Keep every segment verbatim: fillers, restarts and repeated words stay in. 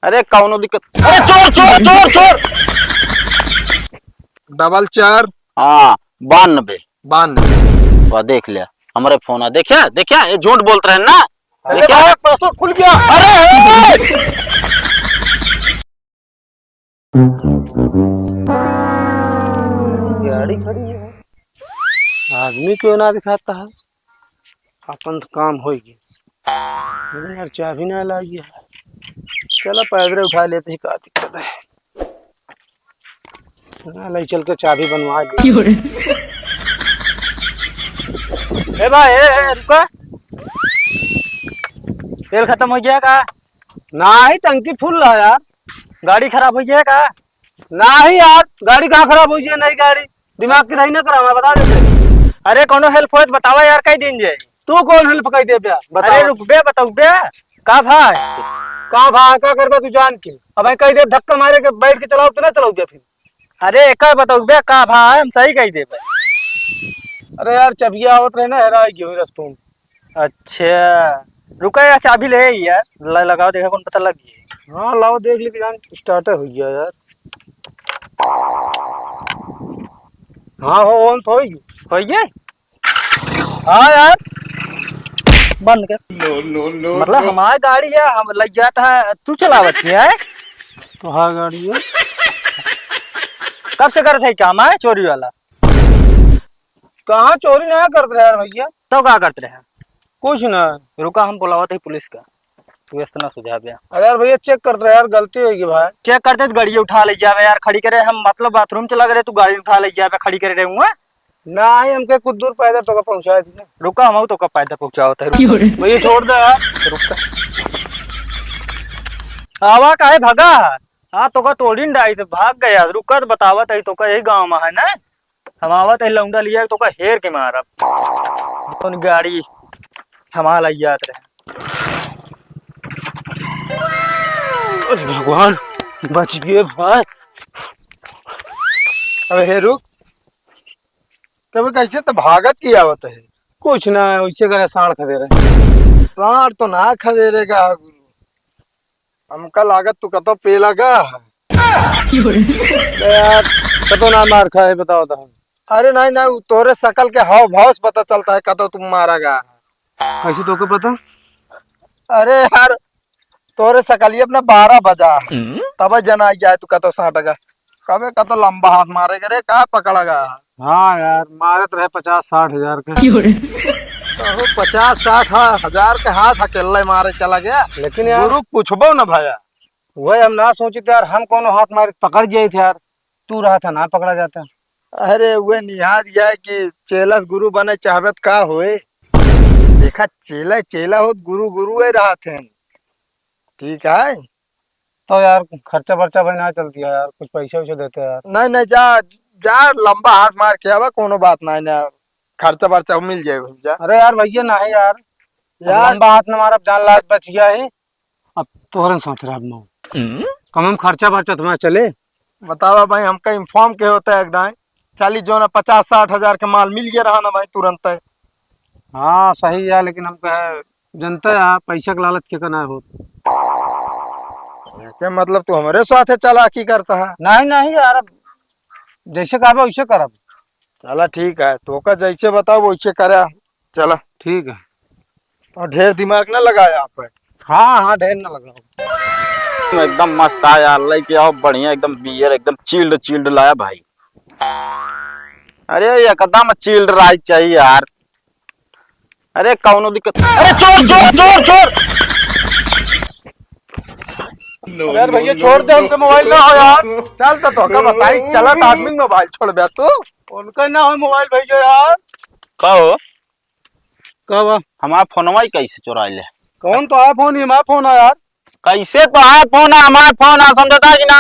अरे कौनो दिक्कत, अरे चोर, चोर, चोर, चोर। डबल चार। हाँ, बानबे। बानबे। वाह, देख लिया, हमरे फोन है, देखिया, देखिया, ये झूठ बोलत रहे ना। अरे देखिया? भाई, पासवर्ड खुल गया। अरे! गाड़ी खड़ी है, आदमी क्यों ना दिखाता है? अपन तो काम हो गया, लेकिन यार चाबी ना लाई है। चला पैदल उठा लेते हैं, का दिक्कत है? ना लाई चल के चाबी बनवा ले। क्यों रे? ए भाई, ए, ए, रुका। तेल खत्म हो गया का? नाही, टंकी फुल है यार। गाड़ी खराब हो गया का? नाही यार, गाड़ी कहाँ खराब हो गया? नई गाड़ी, दिमाग की दही ना करा, मैं बता देते। अरे कौनो हेल्प होए तो बतावा यार, कई दिन जाए। तू कौन हेल्प कई दे बे? बतावा। अरे रुक बे, बताऊ बे, का भाई? का भाई, का करबे तू जान के? अब कई दे धक्का मारे के बैठ के चलाओ तो ना चलाओ बे फिर। अरे एका बताऊ बे, का भाई, हम सही कई देबे। अरे यार, चबिया आवत रहे ना, हेरा गयो रस्तों में। अच्छा, रुका यार, चाबी ले आई यार, ल-, लगाओ, देखा कौन पता लग गई। हाँ, लाओ देख ले कि जान, स्टार्ट हो गया यार। हाँ, हो, ऑन तो हो ही। हो गया? हाँ यार, बंद कर। No, no, no, मतलब no। हमारी गाड़ी है, हम लग जाता है, तू चलावत नहीं है? तो हाँ, गाड़ी है। कब से करत है काम है चोरी वाला? कहाँ चोरी ना करत रहे यार भैया। तो का करत रहे? कुछ ना। रुका, हम बुलावत ही पुलिस का, तू इतना सुझाव दिया। अरे यार भैया, चेक करत रहे यार, गलती होगी भाई। चेक करते तो गाड़ी उठा ले जावे यार, खड़ी करे हम, मतलब बाथरूम चला गए, तू गाड़ी उठा ले जावे, खड़ी करे रहे हुआ। ना ही हमके कुछ दूर पैदल तो का पहुँचा दी ना। रुका, हम तो का पैदल पहुँचावत है, रुका। भैया छोड़ दे यार। रुका। आवा काहे भागा? हाँ, तो का तोड़ी न डाई से भाग गया। रुका तो बतावत है, तो का यही गाँव में है ना? हम आवत है लौंडा लिया, तो का हेर के मारब। कौन गाड़ी हमारा लग जात रहे। अरे भगवान, बच गए भाई। अबे हे रुक, तबे कैसे तो भागत की आवत है? कुछ ना, वैसे करे साँड़ खदे रहे। साँड़ तो ना खदे रहेगा गुरु, हमका लागत तू कतो पेला गा है। क्यों रे? अरे यार, कतो ना मार खाए, बताओ तो। अरे नहीं, नहीं, तोरे शकल के हाव भाव से पता चलता है, कतो तुम मारा गा है। कैसे तोके पता? अरे यार, तोरे शकलिया अपना बारह बजा, हम्म। तब जना आ गया है, तू कतो साँट गा। कबे कतो लंबा हाथ मारे करे, का पकड़ा गा? हाँ यार, मारत रहे पचास साठ हजार के। क्यों रे? कहो, पचास साठ ह-, हजार के हाथ अकेले मारे चला गया। लेकिन यार गुरु पूछबो न भया। वही हम ना सोचित यार, हम कौनो हाथ मारे पकड़ जाइत यार, तू रहत ना पकड़ा जाता। अरे वह निहार यह है कि चेला से गुरु बने चाहबे त का होए। देखा चेला चेला होत, गुरु गुरु ही रहत हैं। ठीक है। तो यार खर्चा बर्चा भाई ना चलती है यार, कुछ पैसे वैसे देते यार। नहीं नहीं, जा जा, लंबा हाथ मार के आवा, कोनो बात नहीं ना, खर्चा बर्चा मिल जाए भाई, जा। अरे यार भैया नहीं यार, अब यार। लंबा हाथ न मारब, जान लाज बच गया है। अब तोहरन साथ रहब मऊ। हम्म। कम हम खर्चा बर्चा तुम्हारा चले। बतावा भाई, हमका इन्फॉर्म के होता है एकदम, चालीस जो ना पचास साठ हजार के माल मिल गया रहा ना भाई तुरंत। हाँ सही है, लेकिन हम कहे जनता है, पैसा के लालच के का ना होत। के मतलब तू हमारे साथ चालाकी करता है? नहीं नहीं यार, अब जैसे कहबे वैसे करब। चला ठीक है, तोका जैसे बताओ वैसे करा। चला। ठीक है। और ढेर दिमाग ना लगाया आप। हाँ हाँ, ढेर ना लगाओ। एकदम मस्त आया, लेके आओ बढ़िया एकदम बियर, एकदम चिल्ड चिल्ड लाया भाई। अरे एकदम चिल्ड राइड चाहिए यार। अरे कौनो दिक्कत, अरे चोर चोर चोर चोर। अरे यार भैया छोड़ दे, हमके मोबाइल ना हो यार। चल तो तोका बताई, चलत आदमी मोबाइल छोड़ बे तू। उनका ना हो मोबाइल भैया यार। का हो? का बा? हमार फोनवा ही कैसे चुराई ले? कौन तो आया फोन? ये हमारा फोन है यार। कैसे तो आया फोन है? हमार फोन है, समझता कि ना?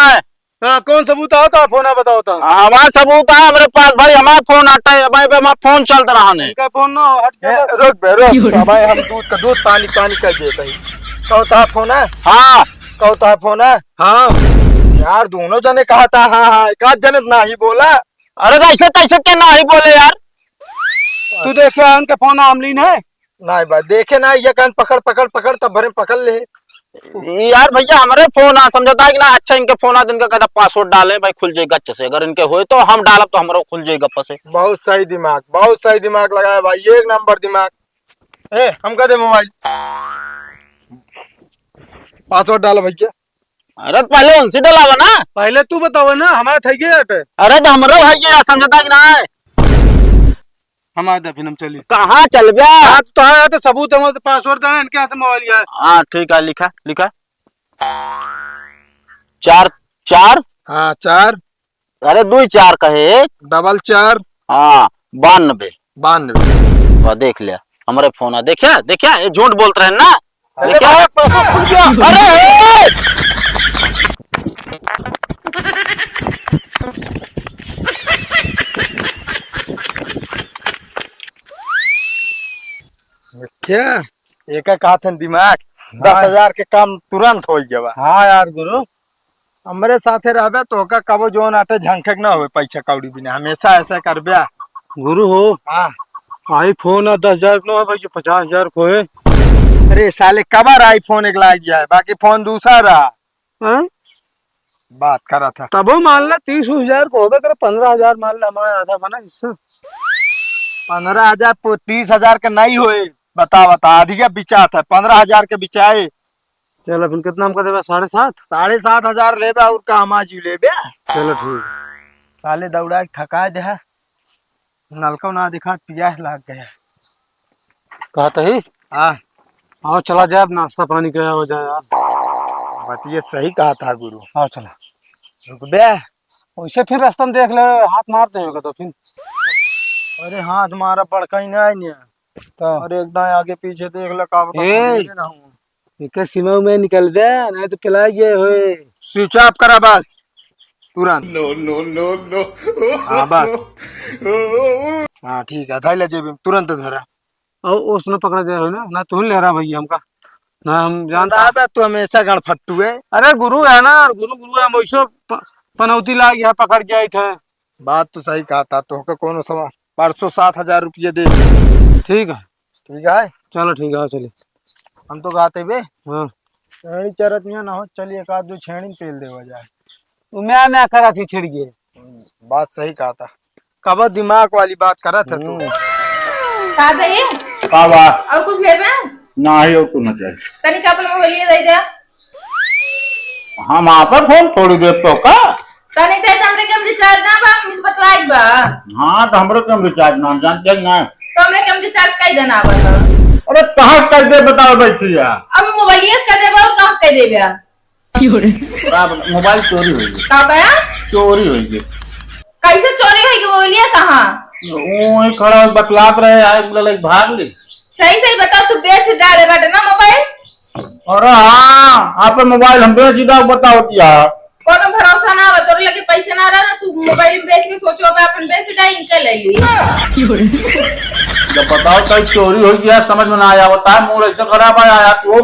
हाँ, कौन सबूत है तो फोन है, बताओ तो। हमार सबूत है हमरे पास भाई, हमार फोन हटा है भाई, हमार फोन चलत रहा ने। इनका फोन ना हो, हट ए, गया। रुक बे, रुक। क्यों रे? तो भाई हम दूध का दूध पानी पानी कर देते हैं। कहो तो फोन है? हाँ। कहो तो फोन है? हाँ। यार दोनों जने कहा था हाँ हाँ, एक आध जने तो ना ही बोला। अरे तो ऐसे कैसे के ना ही बोले यार? तू देखे उनके फोन आमलीन है? नहीं भाई, देखे ना, ये कान पकड़, पकड़, पकड़, तब भरे पकड़ ले। यार भैया, हमरे फोन आ, समझता है कि ना? अच्छा, इनके फोन आ, इनका कहता password डाले भाई, खुल जाए गच्च से। अगर इनके होए तो हम डालब तो हमरो खुल जाए गप्प से। बहुत सही दिमाग, बहुत सही दिमाग लगाया भाई, एक नंबर दिमाग। ए, हमका दे मोबाइल, password डाल भैया। अरे, तो पहले उनसे डलावा ना। पहले तू बतावा ना, हमारा था ये अटे। अरे, तो हमरो भाई ये समझता कि ना है? हम आ दे, फिर हम चली। कहाँ चल गया? हाँ, तो है, तो सबूत है, तो password देना, इनके हाथ में मोबाइल है। हाँ, ठीक है, लिखा, लिखा। चार, चार। हाँ, चार। अरे, दुई चार कहे। डबल चार। हाँ, बानबे। बानबे। वाह, देख लिया, हमरे फोन है, देखा, देखा, ये झूठ बोलत रहे ना। अरे, देखा? बाप, पैसा खुल गया। अरे, ए! क्या? एका कहत हन दिमाग, हाँ। दस हजार के काम तुरंत होइ जावा। हाँ यार गुरु। हमरे साथे रहबे तो ओका कबो जौन आटे झंखक ना होए पैसा कौड़ी बिना, हमेशा ऐसा करबे। गुरु हो। हाँ। iPhone है दस हजार को है भाई, पचास हजार को है। अरे साले कबर iPhone एक लाग गया है, बाकी फोन दूसरा रहा। हाँ? बात करा था। तबो मान ला तीस हजार को होबे करे, पन्द्रह हजार मान ला हमारा आधा बना हिस्सा। पन्द्रह हजार पो-, तीस हजार के नहीं होए। बता, बता, आधी के बिचात है, पन्द्रह हजार के बिचाए। चलो, फिर कितना हमका देबे? साढ़े सात? साढ़े सात हजार लेबे, और का हम आज लेबे? चलो, ठीक। साले दौड़ा के थका दे है, नलको ना दिखा, पियास लाग गया। कहत ही? हाँ। आओ, चला जाए, अब नाश्ता पानी करा हो जाए यार। बात ये सही कहा था गुरु। आओ, चला। रुकबे। वैसे फिर रास्ता में देख ले, हाथ मार देगा तो फिर। अरे, हाथ मारा पड़ कहीं ना है नहीं। तो अरे, एकदम आगे पीछे देख ले, का बता, ए! समझे ना हूँ। एकर सीमा में निकल दे, नहीं तो पिला गए होए। Switch off करा बस, तुरंत। No, no, no, no। हाँ, बस। हाँ, ठीक है, धैले जेब में, तुरंत धरा। और उसने पकड़ दे हो ना, ना तू ले रहा भैया हमका, ना हम जानता। बे, तू हमेशा गणफट्टू है। अरे गुरु है ना, गुरु, गुरु है, हम वैसो प-, पनौती लाग यहाँ पकड़ जाए थे। बात तो सही कहा था, तोहका कोनो सवा-, परसों सात हजार रुपये दे। ठीक है। ठीक है। चलो ठीक है, चलिए। हम तो कहते बे। हाँ। छेड़ी चरत नहीं ना हो, चलिए एक आध दो छेड़ी तेल देवा जाए। वो मैं, मैं करा थी छिड़ गए। बात सही कहा था। कब दिमाग वाली बात करत है तू। हम्म। का दे? का बा? और कुछ लेबे? नाही, और कुछ ना चाहिए। तनी का अपन मोबाइल दे दे। हम आपन फोन थोड़ी देब तो का? तनी दे दे, हमरे के हम recharge ना बा, हम बतलाइब बा। हाँ, तो हमरे के हम recharge ना, हम जानते हैं ना। तो हमरे के हम recharge कई देना बा तो। अरे, कहाँ कई दे बताओ बैठी है। अब मोबाइल से कर देबा और कहाँ से कर देबा? का बता, मोबाइल चोरी होइ गई। का बा? चोरी होइ गई। कैसे चोरी होइ गई? मोबाइलिया कहाँ? वहीं खड़ा बतलात रहे, आए बोला, लाइक भाग ले। सही सही बताओ, तू बेच डाले बाटे ना मोबाइल? अरे हाँ, आपन मोबाइल हम बेच डाल, बताओ क्या? कोनो भरोसा ना बा, तोरे लगे पैसे ना रहा, तू मोबाइल बेच के सोचो, अब अपन बेच डाल, इनके ले ली। जब बताओ, कहीं चोरी होइ गया, समझ में ना आया, बता, मूड ऐसे खराब आया यार, तू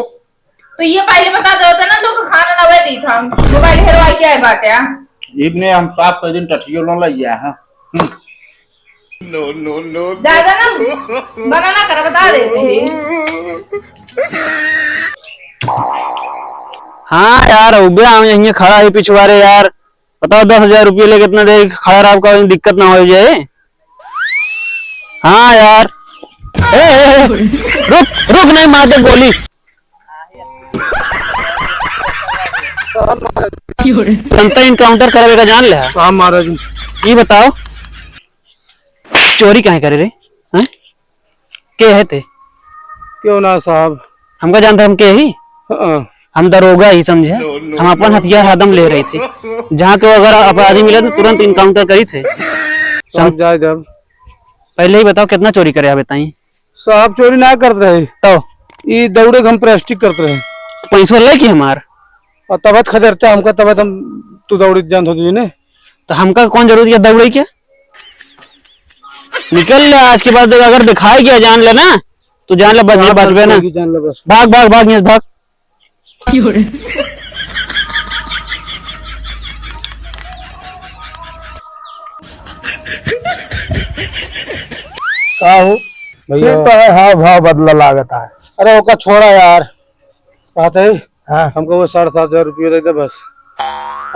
तो ये पहले बता देते ना, तो खाना ना वही दी था। मोबाइल हेरवा के आए बाटे, हाँ? इबने हम साफ कर दिन टटियो लो लइया, हाँ। No, no, no, no। ज्यादा ना बना ना कर, बता देते हैं। हाँ यार, उबे हम यहीं खड़ा है पिछुआरे यार। बताओ, दस हजार रुपये लेके इतना देर खड़ा रहा, आपका दिक्कत ना हो जाए। हाँ यार। ए, ए, ए, रुक, रुक, नहीं मार दे गोली। जनता encounter करावे का जान ले। हाँ महाराज। ये बताओ, चोरी काहे करे रे? हैं? के है ते? क्यों ना साहब? हमका जानता हम के ही? हाँ। हम दरोगा ही समझे। हम अपन हथियार हरदम ले रहे थे। जहाँ के अगर अपराधी मिले तो तुरंत encounter करी थे। साहब जाए जब। पहले ही बताओ कितना चोरी करे आप बताई? साहब चोरी ना करत रहे। तो? ई दौड़े के हम practice करत रहे। पैसवा ले के हमार? और तबत खदेरता हमका, तबत हम तू दौड़े जान होती ने। तो हमका कौन जरूरत है दौड़े के? निकल ले, आज के बाद अगर दिखाई गया जान ले ना, तो जान ले बच-, हाँ, बचबे ना। जान ले बस। भाग, भाग, भाग, यहाँ से भाग। का हो? भैया। फिर तो है, हाव भाव बदला लागत है। अरे ओका छोड़ा यार, बात है। हाँ। हमका वो साढ़े सात हजार रुपया दे दे बस।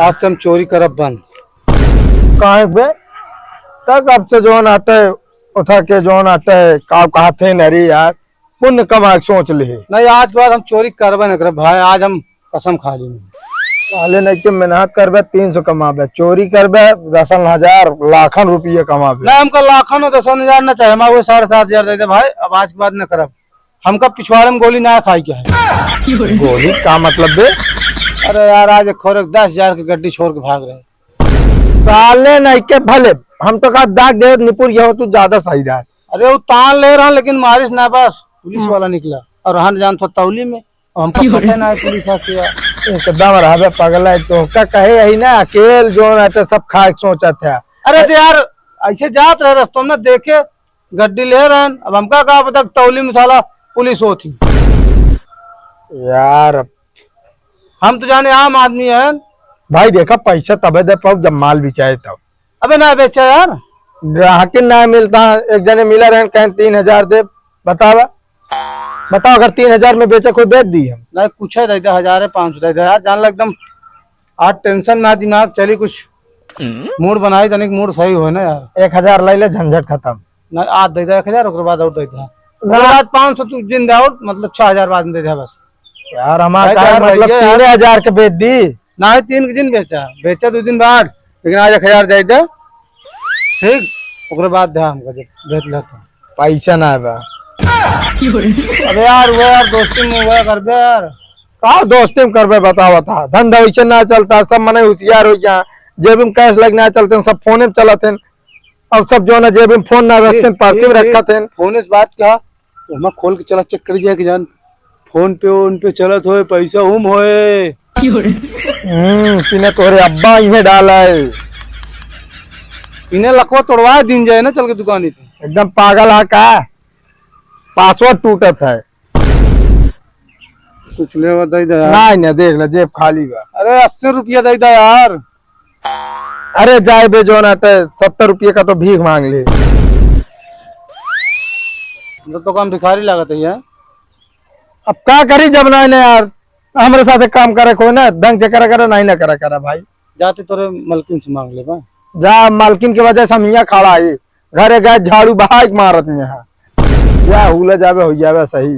आज से हम चोरी करब बंद। काहे बे? तक अब से जौन आटे, उठा के जौन आटे, का कहत है नरी यार, पुण्य कमाए के सोच लिहे। नहीं, आज के बाद हम चोरी करबे न करब भाई, आज हम कसम खा ली। साले नहीं के मेहनत करबे, तीन सौ कमाबे, चोरी करबे, दसन हजार, लाखन रुपये कमाबे। नहीं, हमका लाखन और दसन हजार न चाहे, हमारे वो साढ़े सात हजार दे दे भाई, अब आज के बाद न करब। हमका पिछवाड़े में गोली ना खाई के है। गोली का मतलब बे? अरे यार, आज एक खोर एक दस हजार के गड्डी छोड़ के भाग रहे। साले नहीं के भले, हम तो का दाग दे निपुर, ये हो तू ज्यादा सही रहा। अरे वो तान ले रहा, लेकिन मारिस ना बस, पुलिस हम्म। वाला निकला और रहन जान तो तौली में, और हमका पता ना है पुलिस आके यार। एकदम रहबे पगला है, तो का कहे यही ना, अकेल जो रहते सब खाए के सोचत है। अरे तो यार, ऐसे जात रहे रस्तों में, देखे गड्डी ले रहन, अब हमका का पता तौली में साला पुलिस होती। यार, अब हम तो जाने आम आदमी हैं। भाई देखा, पैसा तबे दे पाओ जब माल बिचाए तब। अबे ना बेचा यार। ग्राहक ना मिलता, एक जने मिला रहन, कहें तीन हजार दे, बतावा, बताओ अगर तीन हजार में बेचे कोई बेच दी हम। नहीं, कुछ है दे दे, हजार है, पाँच सौ दे दे यार, जान लग एकदम आज टेंशन में दिमाग चली, कुछ मूड बनाई, तनिक मूड सही होए ना यार। एक हजार ले ले, झंझट खत्म। ना, आज दे दे एक हजार, ओकरे बाद और दे दे। ना। ओकरे बाद पाँच सौ तू दिन दे और, मतलब, छह हजार बाद में दे दे बस। यार, हमार भाई, का यार, मतलब, भैया, यार। तीन हजार के बेच दी। ना, तीन के दिन बेचा, बेचा दो दिन बाद, लेकिन आज एक हजार दे दे। ठीक, ओकरे बाद दे हमको, जब बेच लेता। पैसा ना बा। अबे यार, वो यार, दोस्ती में वो करबे यार। का दोस्ती में करबे, बतावा था। धंधा वैसे ना चलता, सब मने होशियार हो गया। जेब में कैश लग ना चलते, सब फोन में चलत हैं। अब सब जो ना जेब में फोन ना रखते, ए, पर्स में ए, ए, रखत हैं। फोन से बात कहा, तो हम खोल के चला चेक कर दिया कि जान फोन पे, उन पे चलत होए, पैसा उम होए। हम्म, तूने तोहरे अब्बा इन्हें डाला है। इन्हें लकवा तोड़वा दिन जाए ना चल के दुकान पे। एकदम पागल है का? पासवर्ड टूटत है। कुछ ले दे दे यार। नहीं, नहीं, देख ले, जेब खाली बा। अरे, अस्सी रुपया दे दे यार। अरे, जाए बे, जो ना ते सत्तर रुपये का तो भीख मांग ले। मतलब तो काम भिखारी लागत है यार। अब का करी जब ना, ना यार, हमरे साथे काम करे कोई ना, ढंग से करे करे, नहीं ना करे करे भाई। जाते तोरे मलकिन से मांग ले बा। जा, मालकिन के वजह से हम यहाँ खड़ा है, घरे गए झाड़ू बहाई के मारत में है। या हुला जाबे, हो जाबे सही।